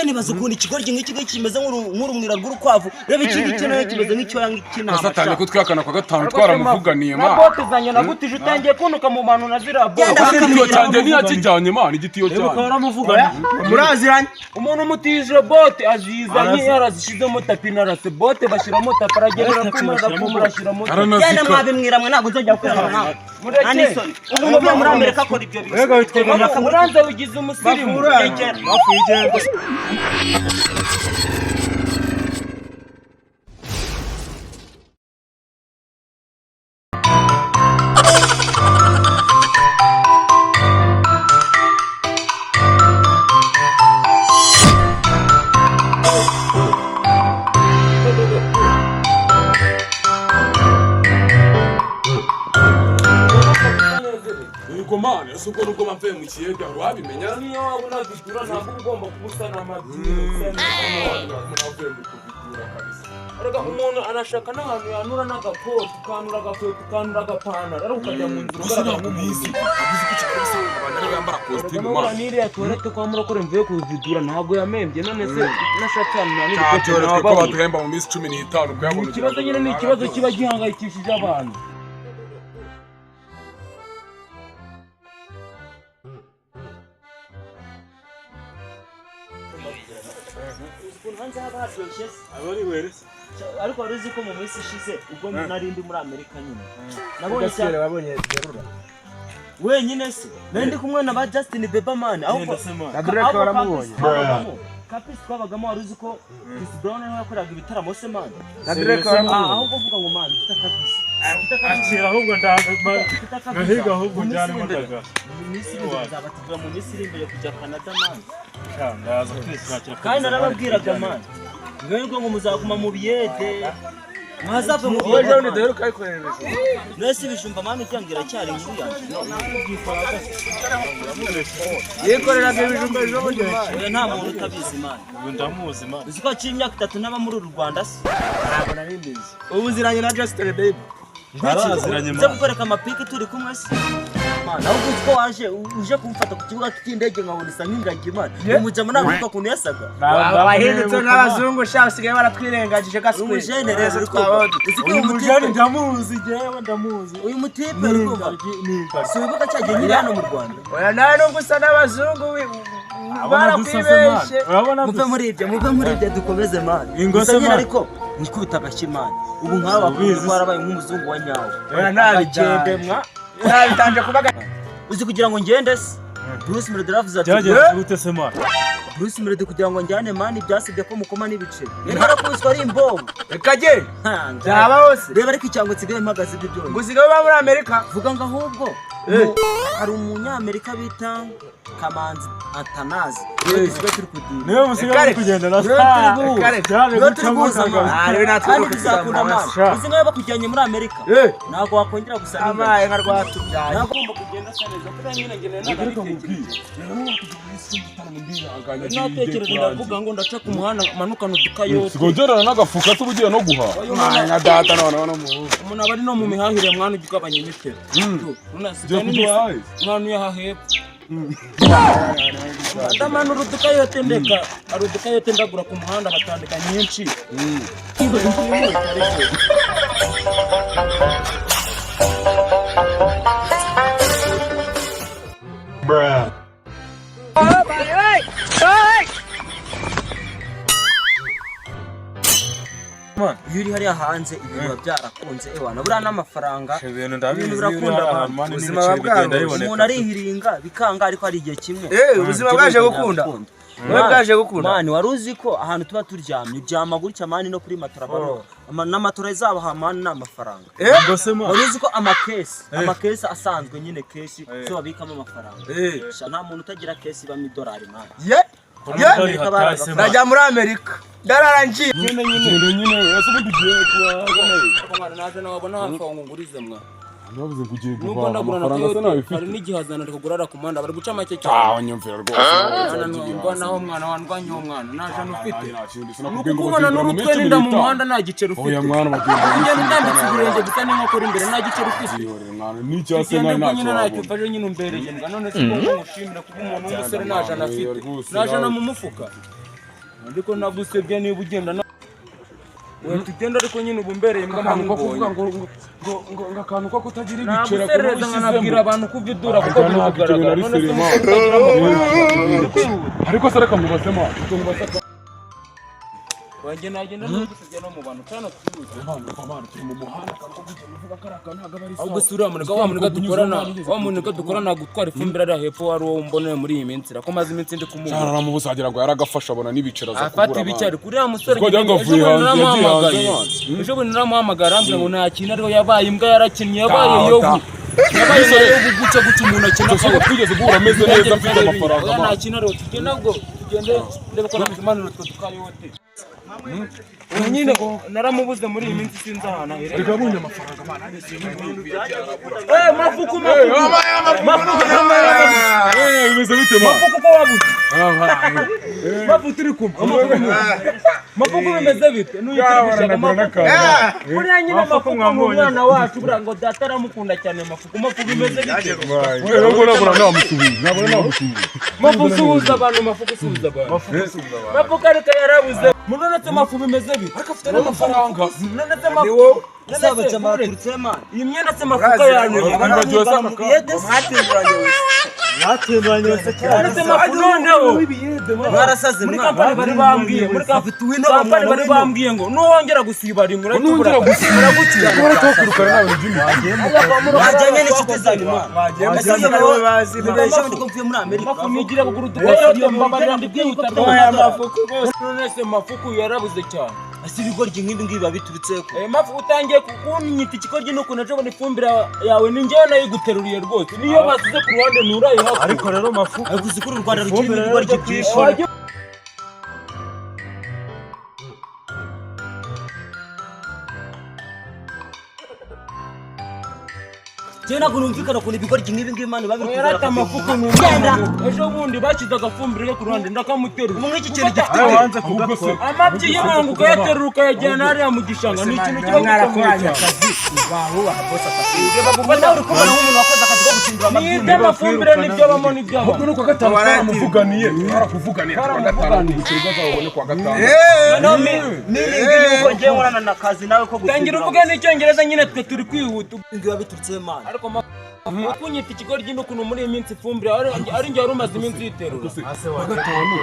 Nibaza ukuntu ikigoryi nk'iki ngiki kimeze nk'urumwira rw'urukwavu. Reba iki ngiki nayo kimeze nk'icyoya cy'intama. Satani ko twihakana kwa gatanu twaramuvuganiye Na man. bote zanjye nagutije, utangiye kuntuka mu bantu na ziriya bote. Genda. Ese igitiyo cyanjye ntiyakijyanye man, igitiyo cyanjye. Waramuvugana. Muraziranye. Umuntu umutije bote azizanye yarazishyizemo tapi narase bote, bashyiramo tapi, aragenda arapfumura, arapfumura, ashyiramo tapi. Genda. Aranazika. Mwabimwira mwe, ntabwo nzongera gukorana nawe. Mureke. Nta n'isoni, umuntu uvuye muri Amerika akora ibyo bintu. Muranze wigize umusirimu. Egera. Bafuye. Yego man, ese ubwo nubwo mvuye mu kiyede hari uwabimenya? Niyo waba unavitura, ntabwo uba ugomba kuba usa n'amabyi. Navuye mu kubitura kabisa. Erega umuntu arashaka n'ahantu yanura n'agakoti, ukanura agakweto, ukanura agapantaro, ariko ukajya mu nzira Gusa ugaragara ntabwo nk'umuntu. ubizi, ubizi ko Kigali bisa abantu aribo bambara kositimu Urabona man. n'iriya tuwarete kwa murokore mvuye kuvidura ntabwo yamembye. None se nashatse ahantu nanura Nta ikote twe ko nababura. baduhemba mu minsi 15 kuyabona. Ikibazo nyine ni ikibazo kiba gihangayikishije abantu. Ukuntu hanze haba haryoshye se? Ariko wari uzi ko mu minsi ishize ubwo nari ndi muri Amerika nyine nabonye cyane Wabonye Derura? Wenyine se? Nari ndi kumwe na ba Justin Bieber man, ahubwo Na Drake waramubonye? Campus twabagamo, wari uzi ko Chris Brown niwe yakoraga ibitaramo se man? Na Drake waramubonye? Ahubwo uvuga ngo man, ufite akavisa, ufite akavisa. Akira ahubwo ndaza. Ufite akavisa. Ngahiga ahubwo Mu minsi njyane iri imbere- imodoka. Mu minsi iri imbere nzabatubwira, mu minsi iri imbere kujya Canada man. Ndaza kwishakira. Kandi narababwiraga man, mwebwe ngo muzaguma mu biyede, mwazava mu biyede Ejo man. Deruka ayikorera ibijumba. Nese ibijumba mani ugira iracyari inkuru yanjye. Yikoreraga ibijumba ejo bundi. Oya, nta muntu utabizi man. Ubu ndamuzi man. Uzi ko haciye imyaka 3 ntaba muri uru Rwanda se? Ntabwo nari mbizi. Ubu uziranye na Justin Bieber? Baraziranye. Nze kukwereka amapiki turi kumwe se man. Ahubwo uzi ko waje uje kumfata ku kibuga cy'indege nkabona isa nk'ingagi man? Umujama ntabwo uvuga ukuntu yasaga. Abahindutse n'abazungu sha, basigaye baratwirengagije gaswe. Umujene rero uri kumva, uzi ko uyu Uyu mujani mutipe ndamuzi, jewe ndamuzi. Uyu mutipe uri kumva, Ni ingagi. si wibuka cya gihe nyiri hano mu Rwanda? Oya, nawe nubwo usa n'abazungu Urabona dusa se man? barakwibeshe. Urabona Muve dusa. muri ibyo, muve muri ibyo, dukomeze man. Ingo Gusa se nyine man. ariko nikubita agashyi man, ubu nkawe Ubizi wakunze se. warabaye nk'umuzungu wa nyawe. Oya, ntabigende Agende mwa. Ntabitanje kuba. Uzi kugira ngo ngende se, Bruce Melody yaravuze ati Byagenze gute se man? Bruce Melody kugira ngo njyane man byasabye ko mukoma n'ibiceri, yari yarakubiswe ari imbobo. Reka genda. Ha, Byaba hose. Reba ariko icyango nsigaye mpagaze ibyo byonyine. Ngo usigaye uba muri Amerika? Vuga ngo ahubwo hari umunyamerika bita Kamanzi Atanazi niwe dusigaye turi kudira. Niwe musigaye Kare. muri kugenda na Niwe turi guhuza. Kare. Byaje Niwe turi gucamo guhuza kagabo. man. Ah, rero natwe Kandi turi bizakunda man. Sha. Uzi nkayo bakujyanye muri Amerika, Eh. ntabwo wakongera gusa n'ingagi. Amaye nka rwatubyaye. Ntabwo Ugomba kugenda asa neza kuko nyine njye nari Reka nabitekereje. nkubwire. Natekereje ndavuga ngo ndaca ku muhanda manukana udukayote. Sigongerana n'agafuka se uba ugiye no guhaha? Nka data noneho no muhuza. Umuntu aba ari no mu mihahire mwana, ujya ugabanya imitero. Ugiye kuduhaha? Mwana uyaha hepfo, ndamanura udukayote, ndeka hari udukayote ndagura ku muhanda batandika nyinshi. Iyo uri hariya hanze ibintu biba byarakunze ewana, buriya n'amafaranga Ibintu ndabizi. Ibintu birakunda abantu. Man. Ubuzima buba bwaroroshye. Umuntu arihiringa bikanga, ariko hari igihe kimwe Eh, ubuzima bwaje gukunda. Buba bwaje gukunda. Man, wari uzi ko ahantu tuba turyamye, uryama gutya man, no kuri matora n'amatora zabo ha man ni amafaranga. Eh? Ngo se man. Wari uzi ko amakesi asanzwe nyine, kesi zo babikamo amafaranga? Eh. Sha, nta muntu utagira kesi ibamo idolari man. Ye. Ye. Amerika Hatashye, man. Ndajya muri Amerika. Ndararangiye. Genda nyine, ese ubundi ugiye kuhaga? Mwana naje nawabona hafi aho ngo ngurize mwa. Navuze ngo ugiye Nubwo guhaha ndagura na amafaranga se Toyota nawe hari ufite? n'igihe azana kugurara ku muhanda bari guca make cyane. Aho nyumvira rwose. Mwana ndwanaho mwana, wandwanyeho mwana, naje ufite. Sinakubwiye ngo Nukukubona bagenda mu n'urutwe minsi n'inda mu 15. muhanda nta giceri ufite. Oya mwana, bagenda mu minsi Ugenda utambitse 15. ibirenge gusa n'inkokora imbere nta giceri ufite. Zihorere mwana, n'icyase Ugenda nawe ubwo nyine ntacyo ntacyo wabona. ufashe nyine umbereye mbwa. None se ko ngushimira kuba umuntu w'umusore nta jana afite? Rwose Nta jana nawe. mu mufuka. Ariko nagusebye niba ugenda na we tugenda, ariko nyine ubu mbereye imbwa. Akantu ko kuvuga Nkubonye ngo ngo akantu ko kutagira ibiceri naguserereza nkanabwira abantu ko uvidura kuko Ariko ntabwo ibyo bintu biri ari kugaragara. None se sirima. utagira amafaranga? Ariko se reka mubaze ma, mubaze. Wanjye nagenda n'ugusebya no mu bantu cyane, twihuse. Mwana, turi mu muhanda, akantu ko kugenda uvuga ko ari akantu ntabwo aba ari sawa. Ahubwo si uriya muniga, wa muniga dukorana, wa muniga dukorana gutwara ifumbire ariya hepfo, wari uwo mboneye muri iyi minsi, ko maze iminsi ndi kumubona. Naramubuze, wagira ngo yaragafashe, abona n'ibiceri aza Afata kubura. ibiki? Ariko uriya musore Ubwo wagira ngo ejo avuye bundi hanze, yagiye hanze, naramuhamagaye. mwana. Ejo bundi naramuhamagaye, arambwira ngo nta kintu ariho, yabaye imbwa, yarakinnye, yabaye Ta, yobu, ta. yabaye nka yobu guca guca umuntu akina. Gusa ngo twigeze guhura ameze neza, afite amafaranga. Oya, nta Mwana. kintu ariho. Tugende, ubwo tugende ndebe ko namuzimanura utwo tukayote. Ubu nyine naramubuze muri iyi minsi, sinzi ahantu aherereye. Erega abonye amafaranga, mwana. Eh, mafuku, mafuku, mafuku! Eh, bimeze bite, mwana? Mafuku, ko wabuze? Mafuku, turi kumwe. Mafuku, bimeze bite? N'uyu turi gushaka, mafuku. Buriya nyine mafuku ni umwana wacu, buriya ngo data aramukunda cyane. Mafuku, mafuku, bimeze bite? Mafuku, usuhuza abantu. Mafuku, usuhuza abantu. Mafuku ariko yarabuze. None se mafuku, bimeze bite? Ariko afite n'amafaranga. None se mafuku, none se Sabaca buretse, baturutse, man. iyi myenda se mafuka yanyu? Nibagiwe se aka kantu. Mwatinduranye wese cyane. None se mafu, noneho Mwarasaze, muri mwana. kampani bari bambwiye, muri kampani bari bambwiye ngo nuwongera gusiba rimwe urahita Nuwongera ubura. gusiba. Uragucyura. Kwirukana nawe by'imiti. Mwajyanye n'inshuti zanyu, mwana. Ese Wagiye wowe bazi. nibeshye ko mvuye muri Amerika? Mafu, nigire kugura udukoresho, mbabarira, ndi kwihuta rwose. None se mafuku yarabuze cyane. Ese ibigoryi nk'ibi ngibi biba biturutse ko? Eh, mafu, utangiye kunyita ikigoryi n'ukuntu ejo bundi ifumbire yawe ni njyewe nayiguteruriye rwose, niyo basize ku ruhande nturayihakura. Ariko rero mafu Ariko uzi ko uru Rwanda rukirimo ibigoryi byinshi? Wajya Njyewe ntabwo numvikana ukuntu ibigoryi nk'ibi ngibi, man, biba biri kugura. Yarata amafuku ni Genda! umwana. Ejo bundi bashyize agafumbire ke ku ruhande, ndakamuterura. Ubu nk'iki kintu gifite Aho wanze Ahubwo se kugakora. Amabyi y'inkangu ukayaterura ukayajyana hariya mu gishanga, ni ikintu kiba gikomeye Mwarakoranye cyane. akazi bahubaha bose atatu. Ubwo nawe uri kubona nk'umuntu wakoze akazi ko gutindura amabyi. Ni iby'amafumbire n'ibyabamo n'ibyabamo. Ahubwo no kuwa gatanu twaramuvuganiye, twarakuvuganiye kuwa gatanu, ibiceri bazabone kuwa gatanu. Noneho meaning y'uko ngiye nkorana na kazi nawe ko Tangira gutindura uvuge n'icyongereza nyine, twe turi kwihuta. amabyi biba biturutse, man. Ariko kunyita ikigoryi n'ukuntu muri iyi minsi ifumbire ari njye wari umaze iminsi uyiterura. Kuwa gatanu.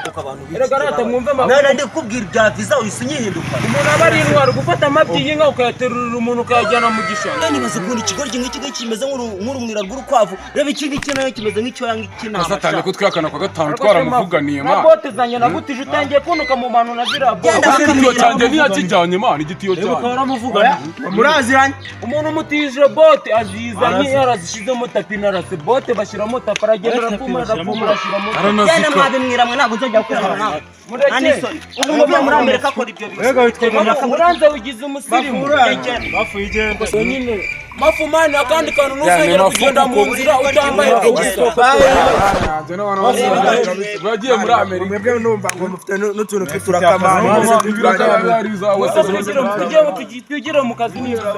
Kuko abantu b'iki Erega rata mwumve amakuru. None ndi kukubwira ibya visa uhise unyihinduka. Umuntu aba ari intwari, gufata amabyi y'inka ukayaterurira umuntu ukayajyana mu gishanga. Nibaza ukuntu ikigoryi nk'iki ngiki kimeze nk'urumwira rw'urukwavu. Reba iki ngiki nayo kimeze nk'icyoya cy'intama. Satani ko twihakana kuwa gatanu twaramuvuganiye, Na mwana. bote zanjye nagutije, utangiye kunuka mu bantu na ziriya bote. Genda. Igitiyo cyanjye ntiyakijyanye, mwana, igitiyo cyanjye. Waramuvugana. Muraziranye. Umuntu umutije bote azizanye yarazishyizemo tapi narase, bote bashyiramo tapi, aragenda arapfumura, arapfumura, ashyiramo tapi. Genda. Aranazika. Mwabimwira mwe, ntabwo nzongera gukorana nawe. Mureke. Nta n'isoni. Umuntu uvuye muri Amerika akora ibyo bintu. Wega witwa Muranze wigize umusirimu. Mafu, igenda. Nyine mafu, man, akandi kantu, ntuzongera kugenda mu nzira utambaye ubusa. Bagiye muri Amerika. Mwebwe numva ngo mufite n'utuntu tw'uturakamana. Twigire mu kazi neza,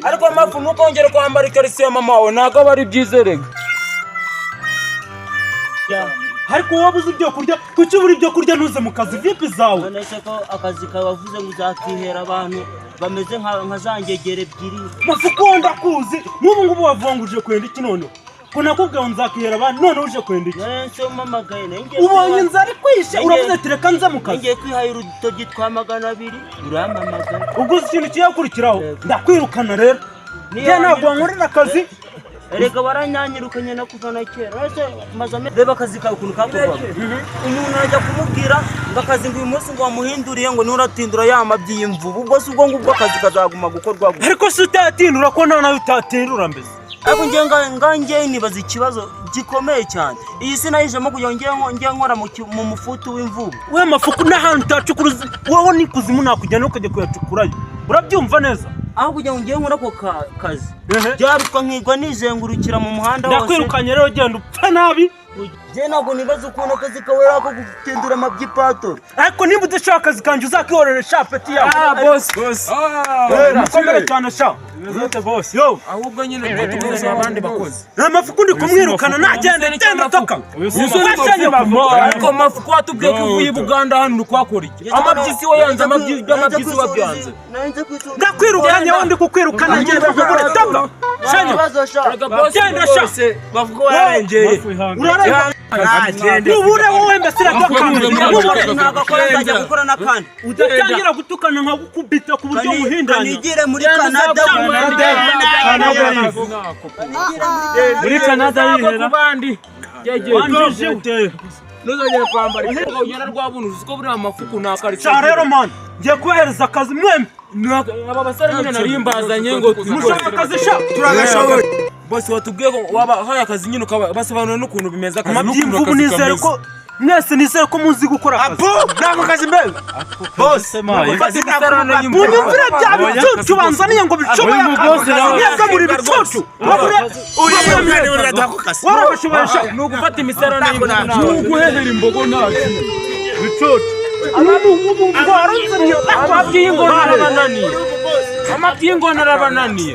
ariko mafu, ntukongere kwambara ikariso ya mama wawe, ntabwo aba ari byiza erega. Ariko wowe uzi ibyo kurya, kuki ubura ibyo kurya ntuze mu kazi? Vipi zawe? None se ko akazi kabavuze ngo uzakihera abantu bameze nka za ngegera ebyiri? Mafu, ko ndakuzi, nk'ubu ngubu wavuga ngo uje kwenda iki? Noneho ko nakubwiye ngo nzakihera abantu, noneho uje kwenda iki? None se umpamagaye ngiye Ubonye inzara ikwishe, uravuze ati reka nze mu kazi. Ngiye kwihahira udutoryi twa 200, urampamagaye. Ubwo uzi ikintu kigiye gukurikiraho? Ndakwirukana rero. Njye ntabwo wankorera akazi. Erega baranyanyirukanye no kuva na kera. Ese maze reba akazi kawe ukuntu kakorwaga. Umuntu arajya kumubwira ngo akazi, ngo uyu munsi ngo wamuhinduriye, ngo nuratindura ya mabyi y'imvubu. Ubwo si ubwo ngubwo akazi kazaguma gukorwa gutya? Ariko si utatindura, ko nta nawe utatindura mbese? Ariko njye nganjye nibaza ikibazo gikomeye cyane. Iyi si nayijemo kugira ngo njye nkora mu mufutu w'imvubu? We mafuku, n'ahantu utacukura wowe ni kuzimu nakujyana ukajya kuyacukurayo, urabyumva neza? Aho kugira ngo njye nkore ako kazi, Ehe. byarutwa nkigwa nizengurukira mu muhanda wose. Ndakwirukanye rero, genda upfe nabi. Njye ntabwo nibaza ukuntu akazi kawe ari ako gutindura amabyi patoro. Ariko niba udashaka akazi kanjye, uzakihorere sha, peti yawe. Ah, boss, boss. Mukomere cyane sha. Boss. Yo. Ahubwo nyine ubwo tuguze abandi bakozi. Nta mafuku, ndi kumwirukana, nagenda genda toka. Washanye. Ariko Mafuku, watubwiye ko uvuye i Buganda hano uri kuhakora iki? Amabyisi wayanze, amabyisi wabyanze. Nanze kwisura. Ndakwirukanye wowe, ndi kukwirukana, ngenda nkubure, toka shanya. Ibibazo sha. Erega boss, Genda sha. rwose. Bavuga wararengeye. Urarenga. Nagende. Nubure wowe mbese, iradakanga nubure. Ntabwo akora, nzajya gukora n'akandi. Udatangira gutukana nkagukubita ku buryo muhindanya. Kanigire muri Canada. Canada. Muri Canada yihera. Ku bandi. Wanjije. Ntuzongere kwambara. Ugera rwabuntu, uzi ko buriya Mafuku nta karitsiye. Sha rero man, ngiye kubahereza akazi mwembi. Aba basore nyine nari mbazanye ngo Mushaka akazi sha? Turagashoboye. Bose watubwiye ko wabahaye akazi nyine, ukabasobanurira n'ukuntu bimeze akazi Amabyi n'ukuntu y'imvubu, akazi nizere kameze. ko mwese, nizere ko muzi gukora akazi. Apu, ntabwo kazi mbega boss. Ufata imisarane y'imvubu. Munyumvire bya bicucu banzaniye ngo bishoboye Uyu mubosi akazi. nawe. Mwebwe muri bicucu. Babure. Uriya mwana uraduha ako kazi. Warabashoboye sha. Ni ugufata imisarane y'imvubu. Ni uguhehera imbogo ntacyo. Bicucu. Amabyi y'ingona arabananiye, amabyi y'ingona arabananiye.